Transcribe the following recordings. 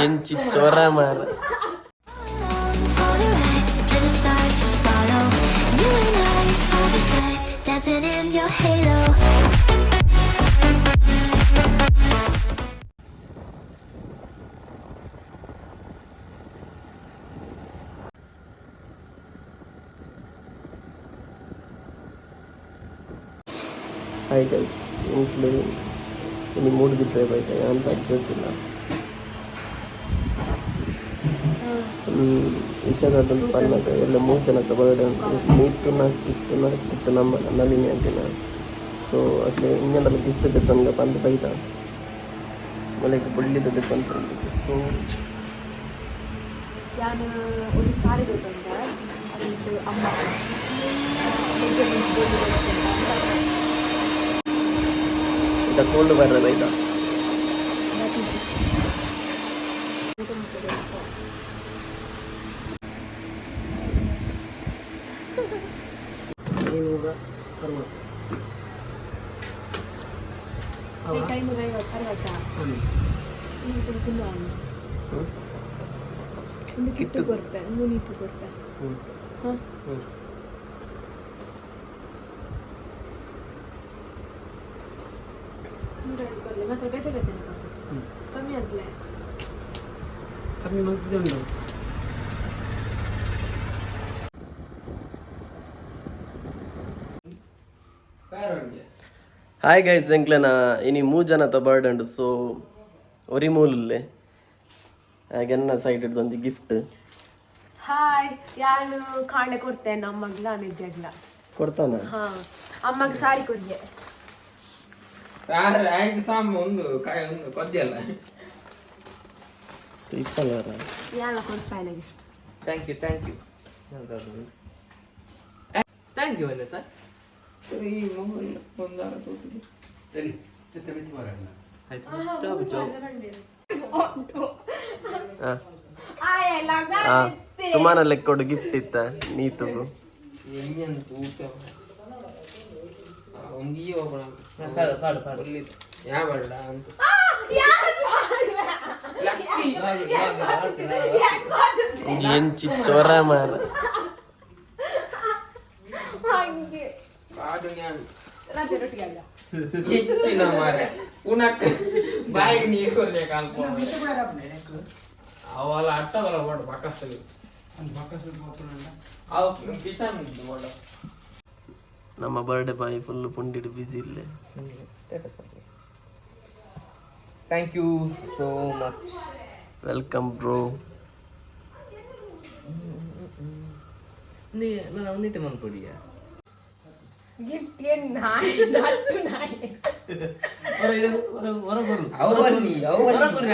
ಎಂಚಿ ಚೊರ ಮಾರ. For the ride to the stars, just follow. You and I, side by side, dancing in your halo. Hi guys, ಎಂಕ್ಲು ಇನಿ ಮೂಡುಬಿದ್ರೆ ಬೈತ ಅಂತ ಗೊತ್ತಿಲ್ಲ. ವಿಷಯದ ಪನ್ನಗ ಎಲ್ಲ ಮೂರು ಜನಕ್ಕೆ ಬರ್ಡೇ ಉಂಟು. ನೀತುನ ಕಿತ್ತುನ ಕಿತ್ತು ನಮ್ಮ ನಳಿನಿ ಅಂತಿನ. ಸೊ ಅಟ್ಲೆ ಇಂಜನಲ್ಲ ಗಿಫ್ಟ್ ದೆತ್ತೊಂಗ ಪಂದ್ ಬೈದ ಮೊಲೆಗ್ ಬೊಳ್ಳಿದ ದೆತ್ತೊಂದು. ಸೊ ಯಾನ್ ಒಂಜಿ ಸಾರಿ ಗೊತ್ತುಂಡ ಅದಿಟ್ಟು ಅಮ್ಮ ಎಡ್ಡೆ ಒಂಜಿ ಬೊಳ್ಳಿ ಗೊತ್ತುಂಡ. ಇದ ಕೋಲ್ಡ್ ಬರ್ರೆ ಬೈದ. 560. 560 ಅರವತ್ತಾ ತಿನ್ನುವ. ಹ್ಮ್. ಒಂದು ಕಿಟ್ಟು ಕಿಟ್ಟು. ಕೊರ್ಪೆ, ಒಂದು ನೀತು ಕೊರ್ಪೆ. ಹ್ಞೂ. ಹಾಂ. ಹ್ಞೂ. 102 ಕೊರ್ಲೆ ಮಾತ್ರ, ಬೇತೆ ಬೇತೆನೆ ಕೊರ್ಲೆ. ಹ್ಞೂ. ಕಮ್ಮಿ ಆದ್ಲೆ. ಕಮ್ಮಿ ಮಾಡ್ತಿದ್ದೆ. ಹಾಯ್ ಗೈಸ್, ಎಂಕ್ಲೆನ ಇನಿ ಮೂರು ಜನತ ಬರ್ಡ್ ಉಂಡು. ಸೊ ಒರಿ ಮೂಲುಲ್ಲೆ ಹಾಗೆ ಸೈಡ್ ಹಿಡ್ದು ಗಿಫ್ಟ್. ಹಾಯ್, ಯಾನು ಕಾಂಡೆ ಕೊಡ್ತೇನೆ ಅಮ್ಮಗ್ಲ ನಿಜಗ್ಲ. ಕೊಡ್ತಾನ. ಹಾ, ಅಮ್ಮಗ್ ಸಾರಿ ಕೊಡ್ಗೆ. ಆಯ್ತು, ಸಾಂಬ ಒಂದು ಕಾಯಿ ಒಂದು ಕೊದ್ದಿಯಲ್ಲ. ಇಪ್ಪಲ್ಲ. ಯಾನ ಕೊಡ್ತಾ ನನಗೆ. Thank you, thank you, thank you ಅಲ್ಲ. ಈ ಮೊಬೈಲ್ ಒಂದಾರ ತೋತಿದೆ. ಸರಿ, ಜೊತೆ ಬಿಟ್ಟು ಬರೋಣ. ಆಯ್ತು. ಹಾಂ ಹಾಂ, ಸುಮಾನ ಲೆಕ್ಕೊಡು ಗಿಫ್ಟ್ ಇತ್ತ ನೀತುಗು. ಎಣ್ಣೆಯನ್ನು ತೂಕ ಒಂದು ಈ ಓಪನ್ ಯಾ ಬಳ್ಳ ಅಂತ. ಲಕ್ಕಿ. ಎಂಚಿ ಚೊರ ಮಾರ. ಹಂಗೆ. ಪಾಡು ಜ್ಞಾನ. ರಾತ್ರಿ ರೊಟ್ಟಿಗೆ ಅಲ್ಲ. ಹೆಚ್ಚಿನ ಮಾರೆ ಉಣಕ್ ಬಾಯಿಗೆ ನೀರು ಕೊರ್ಲಿಕ್ಕೆ ಅಲ್ಪ ಅವಲ್ಲ ಅಟ್ಟವಲ್ಲ ಓಡ ಬಕಸ್ತಗೆ ಅವು ಕಿಚನ್ ಓಡ. ನಮ್ಮ ಬರ್ಡೇ ಬಾಯ್ ಫುಲ್ ಪುಂಡಿಡು ಬಿಸಿ ಇಲ್ಲೇ. Thank you so much. Welcome bro. ನೀ ನಾನು ಒಂದಿಟ್ಟೆ ಮನ್ಕೊಡಿಯ. ಗಿಫ್ಟ್ ಏನ್ ನಾಯಿ ನಟ್ಟು ನಾಯಿ. ಅವು ಬನ್ನಿ, ಅವು ಬನ್ನಿ.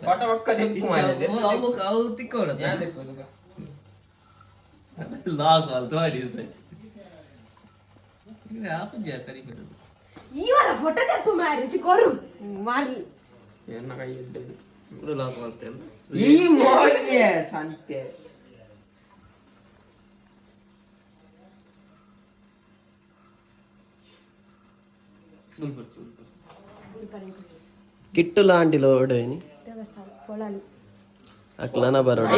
ಫೋಟೋ ಪಕ್ಕ ದೆಪ್ಪು ಮಾರೆ. ಅವು ತಿಕ್ಕೋಡ. ಯಾ ದೆಪ್ಪು ಅದು? ಲಾಗ್ ಅಲ್ತು ಮಾಡಿ ಆಪುಜ ಕಡಿಮೆ. ಇವರ ಫೋಟೋ ತೆಪ್ಪು ಮಾರಿ ಕೊರು ಮಾರ್ಲಿ. ಎನ್ನ ಕೈ ಇಡ್ಡದು. ಲಾಗ್ ಮಾಡ್ತೇನೆ. ಈ ಮೋಗೆ ಸಂತೆ. ಕಿಟ್ಟು ಲಾಂಡಿಲ ಓಡೇನಿ. ದೇವಸ್ಥಾನ ಪೊಳಲಿ. ಅಕ್ಲನ ಬರೋಡು.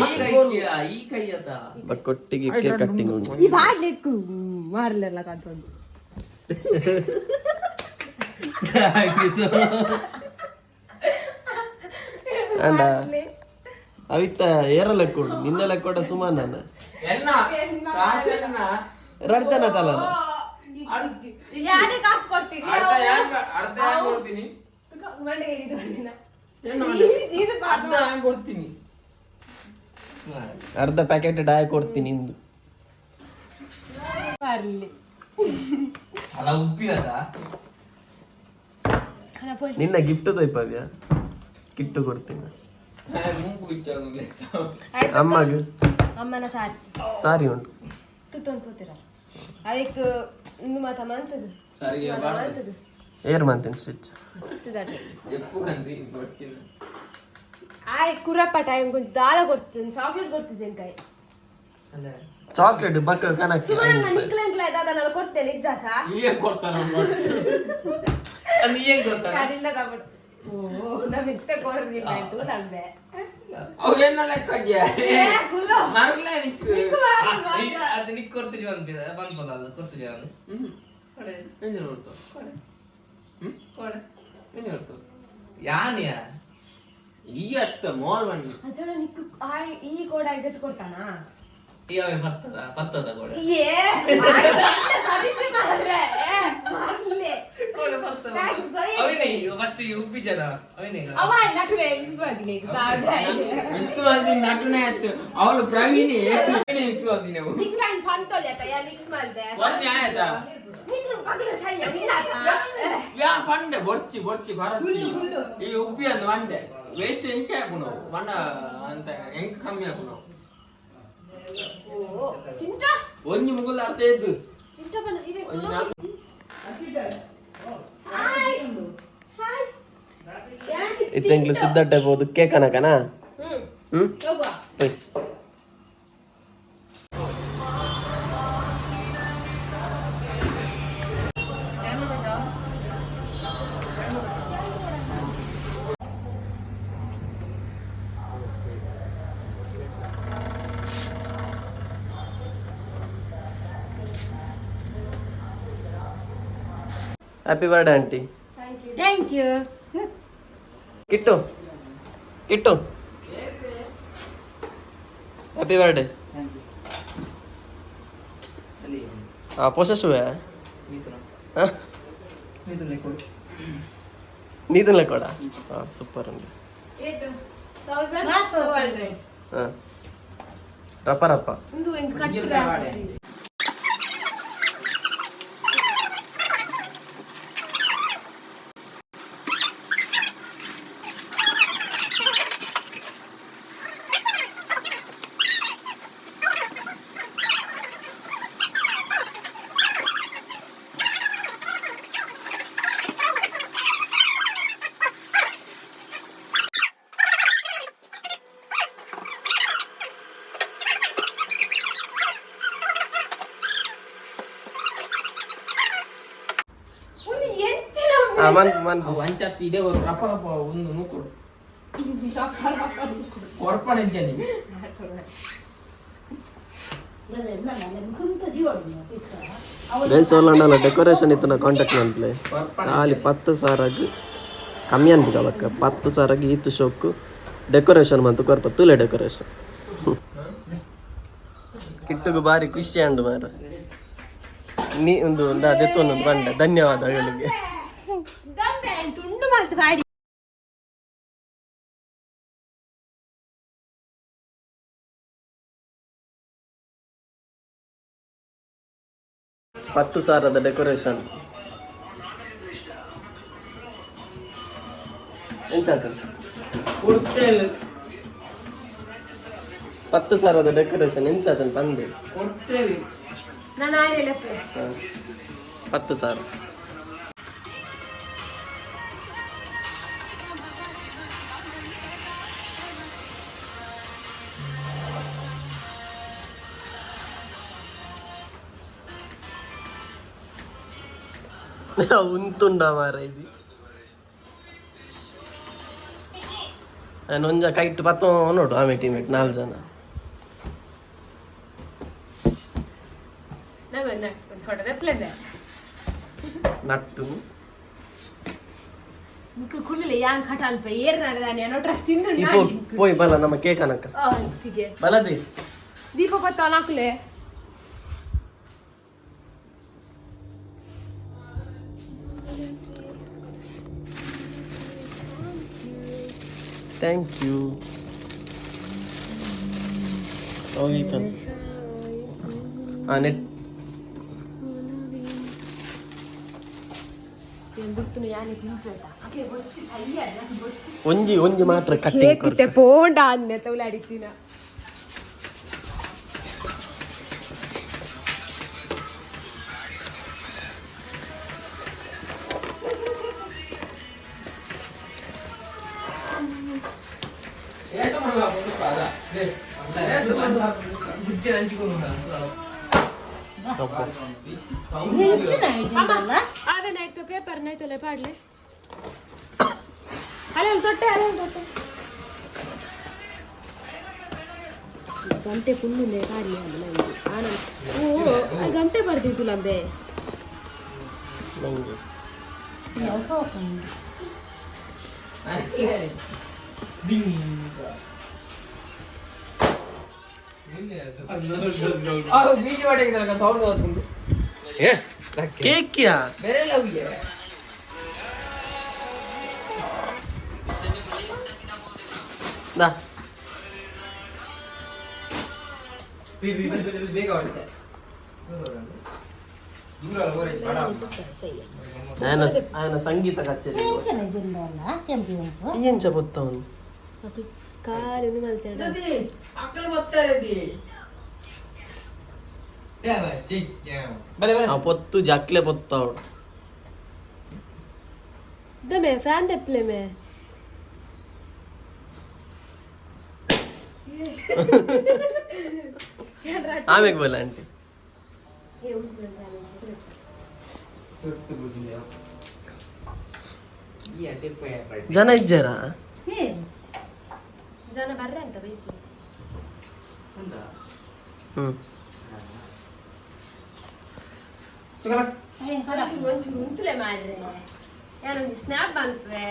ಈ ಕೈ ಅದ. ಬಕ್ಕೊಟ್ಟಿಗೆ ಕಟ್ಟಿಂಗ್ ಉಂಟು. ಈ ಬಾಡ್ಲಿಕ್ಕು ಮಾರ್ಲೆಲ್ಲ ಕಾಂತೊಂದು. Thank you so much. ಅಂಡ ಅವಿತ್ತ ಏರ ಲೆಕ್ಕೊಡು, ನಿನ್ನ ಲೆಕ್ಕೊಡ ಸುಮಾನ. ಎನ್ನ ಕಾಸೆನ್ನ. ಎರಡು ಜನ ತಲನ. ಯಾರೇ ಕಾಸು ಕೊಡ್ತೀನಿ. ಅರ್ಧ ಯಾನ್ ಅರ್ಧ ಯಾನ್ ಕೊಡ್ತೀನಿ. ಮಂಡೆ ಇದು ಒಂದಿನ. ಏನು ಮಂಡೆ? ಇದು. ಅರ್ಧ ಯಾನ್ ಕೊಡ್ತೀನಿ. ಅರ್ಧ ಪ್ಯಾಕೆಟ್ ಡಾಯ್ ಕೊಡ್ತೀನಿ ಇಂದು. ಬರ್ಲಿ. ಅಲ್ಲ, ಉಪ್ಪಿ ಅದ. ಹಣ ಪೋಯ್. ನಿನ್ನ ಗಿಫ್ಟ್ ತೊಯ್ಪವ್ಯ ಕಿಟ್ಟು ಕೊಡ್ತೀನಿ. ಮೂಗು ಬಿಚ್ಚ. ಅಮ್ಮಗ್. ಅಮ್ಮನ ಸಾರಿ. ಸಾರಿ ಉಂಟು. ತುತ್ತೊಂದು ಪೋತಿರ ಅವೆಕ್ ಇಂದು ಮಾತ ಮಂತದು. ಸರಿ. ಮಂತದು. ಏರ್ ಮಂತೀನಿ ಸ್ಟಿಚ್. ಸುಧಾಟ. ಎಪ್ಪು ಕಂದ್ರಿ ಬರ್ಚಿನ. ಆಯ್ ಕುರಪ್ಪ ಟೈಮ್ ಕೊಂಚ ದಾಲ ಕೊಡ್ತು, ಚಾಕ್ಲೇಟ್ ಕೊಡ್ತು ಜಂಕಾಯಿ. ಚಾಕ್ಲೇಟ್ ಬಕ್ಕ ಕನಕ್ಸಿ. ಸುಮಾರು ನಾನು ನಿಕ್ಲ ಅಂಕ್ಲ ದಾದ ನಾನು ಕೊಡ್ತೇನೆ ಇಜ್ಜಾತ. ಈಗ ಕೊಡ್ತಾರ. ಅದು ಏನ್ ಗೊತ್ತಾ? ಯಾರಿಲ್ಲ ತಗೊಂಡು ಓ ನಾವ್ ಇತ್ತ ಕೊಡ್ರಿ ಆಯ್ತು ನಂಬೆ. ಅವು ಏನ ಲೆಕ್ಕ? ಕುಲ್ಲ. ಮರ್ಲೆ ನಿಕ್ಕು. ಅದು ನಿಕ್ ಕೊಡ್ತಿದ್ವಿ ಅನ್ಪಿದ ಬಂದ್ಪಲ್ಲ ಅಲ್ಲ ಕೊಡ್ತಿದ್ವಿ ಅವನು. ಹ್ಮ್ ಎಂಜ ನೋಡ್ತು? ಹ್ಮ್ ಎಂಜ ನೋಡ್ತು? ಯಾನ್ಯಾ? ಈ ಅತ್ತ ಮೋಲ್ ಬನ್ನಿ. ಅಜೋಣ ನಿಕ್ಕು ಆಯ್ ಈ ಕೋಡ್ ಆಯ್ತು ಕೊಡ್ತಾನಾ? ಈ ಅವೆ ಬರ್ತದ ಬರ್ತದ ಕೋಡೆ. ಏ ಸದಿಚ್ಚು ಮಾರ್ರೆ ಮಾರ್ಲೆ. ಕೋಡೆ ಬರ್ತದ. Thanks, soy. ಅವನೇ ಫಸ್ಟ್ ಈ ಉಪ್ಪಿ ಜನ ಅವನೇ. ಅವ ನಟುಲೆ ಮಿಸ್ ಮಾಡ್ತೀನಿ. ಮಿಸ್ ಮಾಡ್ತೀನಿ ನಟನೆ ಆಯ್ತು. ಅವಳು ಪ್ರವೀಣಿ ಮಿಸ್ ಮಾಡ್ತೀನಿ ನಾವು. ನಿಕ್ಕೈನ್ ಪಂತೋಲೆ ಆತ ಯಾ ಮಿಕ್ಸ್ ಮಾಡ್ದೆ. ಒಂದೇ ಆಯ್ತಾ? ನಿಕ್ಕು ಪಗಲ ಸಯ್ಯ ಇಲ್ಲ. ಯಾ ಪಂಡೆ ಬೊರ್ಚಿ ಬೊರ್ಚಿ ಬರತ್ತಿ. ಹುಲ್ಲು, ಹುಲ್ಲು. ಈ ಉಪ್ಪಿ ಅಂದ್ ಒಂಡೆ ವೇಸ್ಟ್ ಎಂಕೆ ಹಾಕುನು ಬಣ್ಣ ಅಂತ ಎಂಕ್ ಕಮ್ಮಿ ಹಾಕುನು. ಓ ಚಿಂಟ. ಒಂಜಿ ಮುಗುಲ್ ಅರ್ಥ ಇದ್ದು. ಚಿಂಟ ಬನ್ನ ಇದೆ. ಒಂಜಿ ನಾಲ್ಕು. Hi hi. ಇತ್ತೆಂಗ್ಲು ಸಿದ್ದಟ್ಟೆ ಪೋದು ಕೇಕ್ ಅನಕನಾ? ಹ್ಮ್. ಹ್ಮ್. ಹೋಗುವ. ಹೋಯ್. Happy birthday aunty. Thank you. Kittu Kittu, happy birthday. ಹಾಂ ಪೊಸೆಸುವೆ ನೀತನ್ಲೆ ಕೊಡ. ಹಾಂ ಸೂಪರ್ ಉಂಟು. ಏತು 1200. ಹಾಂ ರಪ್ಪ ರಪ್ಪ. ಒಂದು ಎಂಕ್ ಕಟ್ರೆ. ಒಂದು ಎಂಚಿನ. ಹಾಂ ಮನ್ ಮನ್. ಅವು ಅಂಚತ್ತಿ ಇದೇ ಒಂದು ರಪ್ಪ ರಪ್ಪ ಒಂದು ನೂಕುಡು ಕೊರ್ಪಣ ಇದ್ದೇನೆ. ಗೈಸ್ ಓಲಂಡಲ ಡೆಕೋರೇಷನ್ ಇತ್ತು ಕಾಂಟ್ಯಾಕ್ಟ್ ಮನ್ಪ್ಲೆ. ಖಾಲಿ 10,000ಗ್ ಕಮ್ಮಿ ಅನ್ಬೇಕು ಅವಕ್ಕ. 10,000ಗ್ ಈತು ಶೋಕು ಡೆಕೋರೇಷನ್ ಮಂತು ಕೊರ್ಪ ತೂಲೆ ಡೆಕೋರೇಷನ್. ಕಿಟ್ಟುಗು ಬಾರಿ ಖುಷಿ ಅಂಡು ಮಾರ. ನೀ ಒಂದು ಒಂದು ಅದೇ ಒಂದು ಬಂಡ ಧನ್ಯವಾದಗಳಿಗೆ. ದಂಬೆ ತುಂಡು ಮಲ್ತು ಬಾಡಿ. 10,000ದ ಡೆಕೋರೇಷನ್ ಎಂತ? ಕೊಡ್ತೇನೆ. 10,000ದ ಡೆಕೋರೇಷನ್ ಎಂಚಾತನ್ ಬಂದೆ. ಕೊಡ್ತೇನೆ. ನಾನು ಆಯ್ರೆಲ್ಲ. 10,000. ಉಂತುಂಡ ಮಾರ ಇದು ನಾನು ಒಂಜ ಕೈಟ್ ಪತ್ತೋ ನೋಡು. ಆಮೆ ಟೀಮೇಟ್ ನಾಲ್ಕು ಜನ. ನಾವು ಒಂದು ಫೋಟೋ ತೆಪ್ಪಲೆ. ನಟ್ಟು. ಕುಳ್ಳಿಲ್ಲ ಯಾನ್ ಕಟ ಅಲ್ಪ ಏರ್ ನಡೆದಾನೆ ಅನ್ನೋ ಡ್ರೆಸ್ ತಿಂದು. ಈ ಪೋ ಪೋಯ್ ಬಲ ನಮ್ಮ ಕೇಕ್ ಅನಕ. ತಿಗೆ. ಬಲದಿ. ದೀಪ ಪತ್ತ ನಾಕುಲೆ. Thank you. ಹೋಗಿ ಹಾಂ ನೆಟ್. ಗುರ್ತುನು ಯಾನೆ ತಿಂತು ಅಕೆ ಬೊಚ್ಚಿ ಸಯ್ಯ ಬೊಚ್ಚಿ. ಒಂಜಿ ಒಂಜಿ ಮಾತ್ರ ಕೇಕ್ ಕಟ್ಟಿಂಗ್. ಇತ್ತೆ ಪೋಂಡ ಅನ್ನೆ ತೌಲಾಡಿತ್ತೀನ. ಏತ ಮಲ್ಲ ಒಂದು ಅದ ಲೇ, ಏತ ಮಲ್ಲ. ಬುಜ್ಜಿ ಹಂಚಿಕೊಂಡು. ಹೆಚ್ಚಿನ ಅವೇನಾಯ್ತು? ಪೇಪರ್ ನೈತಲೆ ಪಾಡ್ಲೆ. ಅಲೆ ಒಂದು ತೊಟ್ಟೆ, ಅಲೆ ಒಂದು ತೊಟ್ಟೆ. ಗಂಟೆ ಪುಣ್ಣುಂದೆ ಪಾಡ್ಲಿ ಅಲ್ಲ. ಆನಂದ್ ಓ ಅದು ಗಂಟೆ ಪಡ್ದಿತ್ತು ಲಂಬೆ. ನಂಗೆ ಬೀಜ ಮಾಡಿ ಸೌಂಡ್ ಬರ್ಕೊಂಡು. ಕೇಕ್ಯಾ? ಬೇರೆ ಲವ್ಗೆ. ದಾ. ಬೇಗ ಹೊಡಿತೆ ದೂರ ಹೋರೆ ಬಡ. ఆయన ఆయన ಸಂಗೀತ ಕಚೇರಿ ಎಂಚ ಬೊತ್ತವನು. ಕಾಲು ಮಲ್ತೇಡ. ಅಕ್ಕಳು ಬರ್ತಾರೆ. ಬಲೆ ಬಲೆ. ಆ ಪೊತ್ತು ಜಕ್ಲೆ ಪೊತ್ತವಡು. ದಮೆ ಫ್ಯಾನ್ ತೆಪ್ಪಲೆ ಮೇ. ಆಮೇಲೆ ಬಲ್ಲ ಆಂಟಿ. ಜನ ಇಜ್ಜಾರಾ? ಜನ ಬರ್ರೆ ಅಂತ ಬೈಸಿ. ಹ್ಮ್. ಒಂಚೂರು ಒಂಚೂರು ಉಂತುಲೆ ಮಾಡ್ರೆ ಯಾರೊಂದು ಸ್ನ್ಯಾಪ್ ಬಂತ್ವೆ.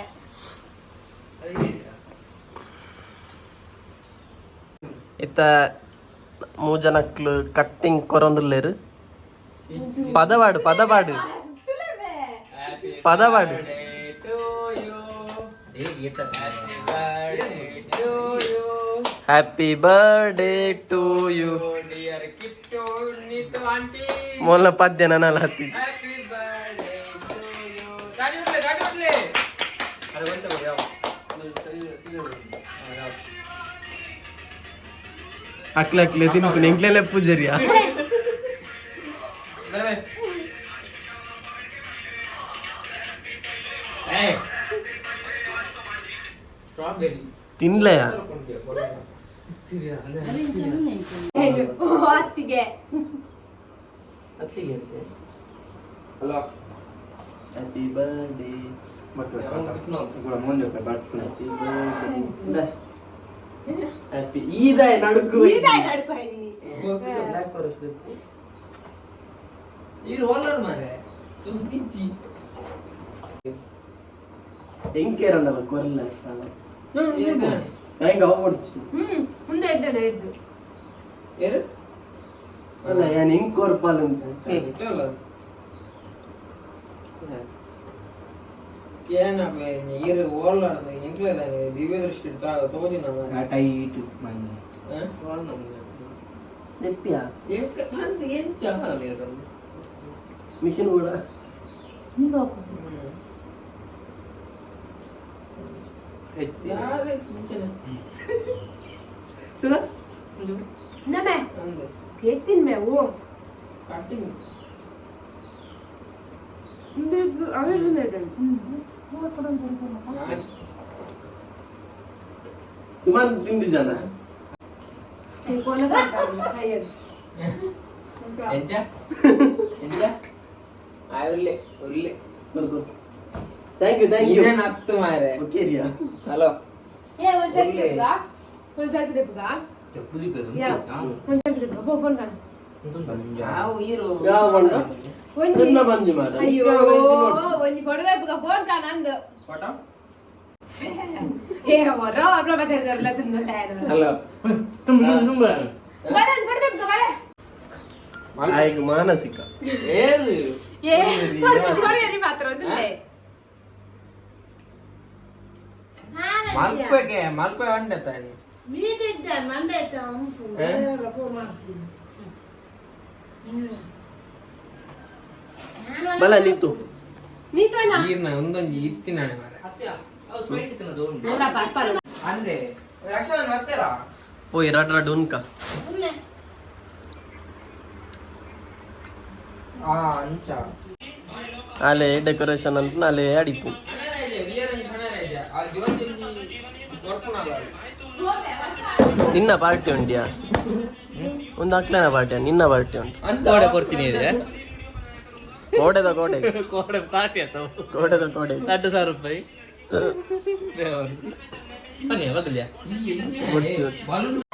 ಇತ್ತ ಮೂಜನಕ್ಲು ಕಟ್ಟಿಂಗ್ ಕೊರೊಂದುಲ್ಲೇರು. ಪದವಾಡು ಪದಪಾಡು ಪದವಾಡು. Happy birthday to you. ಮೊಲ್ಲ ಪದ್ಯ ನನ್ನಲ್ಲ ಹತ್ತಿದ್ದು. ಅಕ್ಲೆ ಅಕ್ಲೆ ತಿನ್ಪುನಿ ಎಂಕ್ಲೆಲೆ ಪೂಜಾರಿಯಾ. ಸ್ಟ್ರಾಬೆರಿ. ತಿನ್ಲೆಯಾ? ಅತ್ತಿಗೆ. ಅತ್ತಿಗೆ ಅಂತೆ. Hello. Happy birthday. Happy birthday happy ಈದಾಯ ನಡುಕು. ನಡ್ಕೊ ಇದ್ದೀನಿ. Black forest. ಇದು ಹೋಲರ್ ಮಾರೆ ಸುದ್ದಿಚ್ಚಿ. ಎಂಕೇರಂಡಲ್ಲ ಕೊರ್ಲ ಹೆಂಗ ಅವು. ಹ್ಮ್ ಮುಂದೆ ಎಡ್ಡೆ ಎದ್ದು. ಏರು. ಅಲ್ಲ ಯಾನ್ ಹೆಂಗ್ ಕೊರ್ಪಾಲ್ ಅಂತ. ಚಲೋ ಏನಾಗ್ಲಿ ನೀರು ಓಲಾರ್ದು ಎಂಕ್ಲೆ ದಿವ್ಯ ದೃಷ್ಟಿ ತೋಜಿನ. ಟೈಟ್. ನೆಪ್ಪಿಯಾ? ಬಂದು ಎಂಚ. ಮಿಷಿನ್ ಕೂಡ. ನಮೆ ಕೇಕ್ ತಿನ್ಮೆ ಓ. ಕಟ್ಟಿಂಗ್. ಮುಂದೆ ಎದ್ದು ಆಮೇಲೆ ಮುಂದೆ ಎಡ್ಡೆ. ಸುಮಾರು ತಿಂಡಿ ಜನ. ಕೋನ ಸೈಯದ್. ಎಂಚ ಎಂಚ ಉಲ್ಲೆ ಉಲ್ಲೆ. Thank you thank you. ಇದೇನು ಹತ್ತು ಮಾರೆ. ಓಕೆ ರಿಯಾ. ಹಲೋ. ಏ ಒಂದ್ ಸೆಲ್ಫಿ ತೆಪ್ಪುಗಾ, ಒಂದ್ ಸೆಲ್ಫಿ ತೆಪ್ಪುಗಾ. ಯಾ ಒಂದ್ ಸೆಲ್ಫಿ ತೆಪ್ಪುಗಾ ಬೋ ಫೋನ್ ಕಾಣ. ಯಾವ ಹೀರೋ? ಯಾವ ಬಣ್ಣ? ಒಂಜಿ. ಎನ್ನ ಬಂಜಿ ಮಾರ. ಅಯ್ಯೋ ಒಂಜಿ ಫೋಟೋ ತೆಪ್ಪುಗಾ ಫೋನ್ ಕಾಣ ಅಂದು. ಫೋಟೋ. ಏ ಹೊರ ಪ್ರಪಂಚದವರೆಲ್ಲ ತುಂದಲ್ಲ. ಹಲೋ. ಬರ ಒಂದ್ ಫೋಟೋ ತೆಪ್ಪುಗಾ ಬರ. ಆಯ್ತು ಮಾನಸಿಕ. ಏನು? ಏ ಕೊರಿಯರಿ ಮಾತ್ರ ಒಂದಿಲ್ಲ. ಮಲ್ಪೆಗೆ ಮಲ್ಪೆ వంಡೆ ತಾನೆ. ಬಲ ನೀತು. ನೀತೋನಾ? ನೀರ್ನ ಒಂದೊಂದು ಇತ್ತಿನಾಣೆ ಮಾರೆ. ಅಂದೆ ರಕ್ಷಣೆ ಮತ್ತೆರಾ. ಪೋಯ್ ರಡ್ ರಡ್ ಉನ್ಕ. ಆ ಅಂಚ. ಅಲೆ ಡೆಕೋರೇಷನ್ ಅಂತ ಅಲೆ ಅಡಿಪು. ನಿನ್ನ ಪಾರ್ಟಿ ಉಂಡ್ಯಾ? ಒಂದು ಅಕ್ಲನ ಪಾರ್ಟಿ, ನಿನ್ನ ಪಾರ್ಟಿ ಉಂಟು. ಅಂತ ಕೊಡ್ತೀನಿ ಇದೆ. ಕೋಡೆದ ಕೋಡೆ. ಕೋಡೆ ಪಾರ್ಟಿ ಆತ. ಕೋಡೆದ ಕೋಡೆ. 2000 ರೂಪಾಯಿ. ಬನ್ನಿ ಬದಲಿಯಾ. ಬೊಡ್ಚಿ ಬೊಡ್ಚಿ.